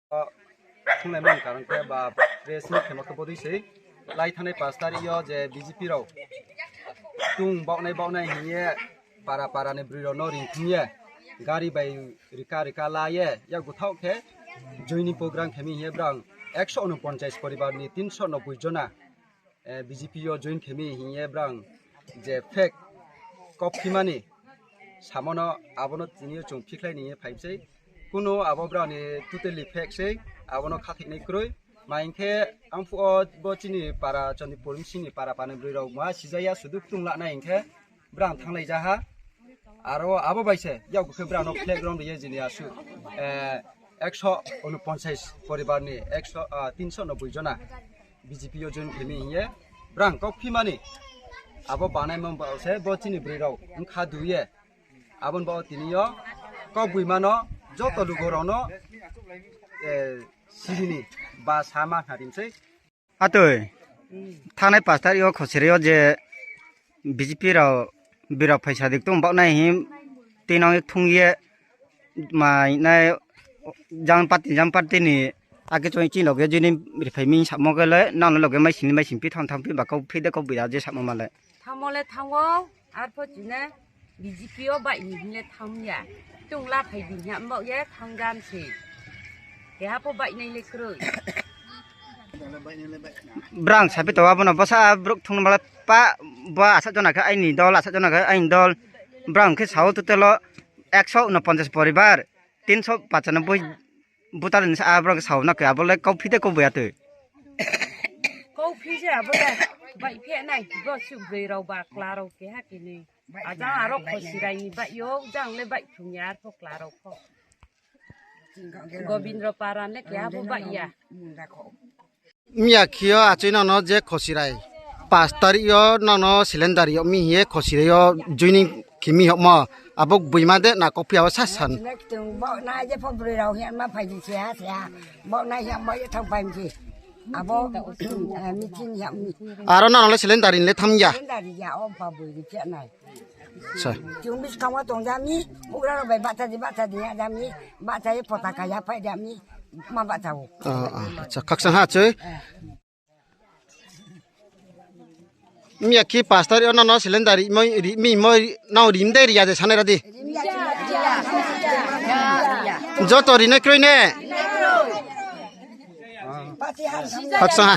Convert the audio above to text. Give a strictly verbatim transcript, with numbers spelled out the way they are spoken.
Thunglai man karon khe ba press meet khema khe bodui se lai thanai pash tarik yo je B J P rok tung baoknai baoknai hiye para para ni bwrwi rok no ring thung ye gari bai rika rika la ye yak bwthao khe joining program khemi hiye brang ekso unoponchais poribar ni tinsho nobboi jona eh, B J P o join khemi hiye brang je fake kok phimani samono abono tini o chwng phikhlai ni phai sei. Kuno abo brani totally fake sei, abono khathiknai kwrwi. Ma hinkhe ang phuo bo chini para Chandipur sini para pani bwrwi rok ma sijaya sudu tung laknai hinkhe brang thanglai jaha. Aro abo bai se yak bwkhe brang no flag rom riye jini asu eh, ekso unoponchais poribar ni ekso ah, tinsho nobboi jona B J P o join khemi hiye brang kok phimani abo banai mong ba se bo chini bwrwi rok wngkha duye. Aboni bago tini o kok bui mano joto lugo rok no eh, sibini ba sama hna rim sei. Atwi thanai pash tarik o khosiri o je B J P rok birok phaisa dik tung bak nai him tino thung ye mai nai jang party jang party ni ake choi chi loge jini rifai mi samo gele nang loge mai sini mai simpi thang thang pi ba kau phi de kau bira je samo male. Thamo le thango, arpho chine B J P o bai ni hile thang ya. Tung la phai di nya mbok ye thang gan si. Keha pho bai nai le kroi. Brang sapi to abono bosa bruk thung mala pa bo asa jona khe aini dol asa jona khe aini dol. Brang khe sao tutelo ekso unoponchas poribar tinsho pachanoboi butal ni sa brang sao na khe abole kau phite kau boya twi. Kau phi se abo le bai phe nai bo su broi rau ba kla rau keha kini. Ajang aro khosirai ni bai yo jang le bai thung ya arpho kla rau kho. Gobindra Paran le keha bo bai ya. Miya khiyo achoi nono je khosirai. Pash tarik yo nono cylinder yok mi hiye khosirai yo joining khimi yok mo. Abo buima de na kok phiya o sa san. Bo na je pho broi rau hiya ma phai di se ha se ha. Bo na hiya ma ye thang phai mi se. Abo eh, meeting hiya mi. Aro nono le cylinder in le tham ya. Cylinder ya o pha bui di phe nai. Sa. Chung bis kama tong jami, ugra bai bacha di bacha di ya jami, bacha ye pota kaya pai jami, ma bacha o. Ah, ah, acha, khaksa ha choi. Miya ki pastor yo no no cylinder ri moi ri mi moi no rim de ri ya de sanai ra di. Joto ri ne kroi ne. Khaksa ha.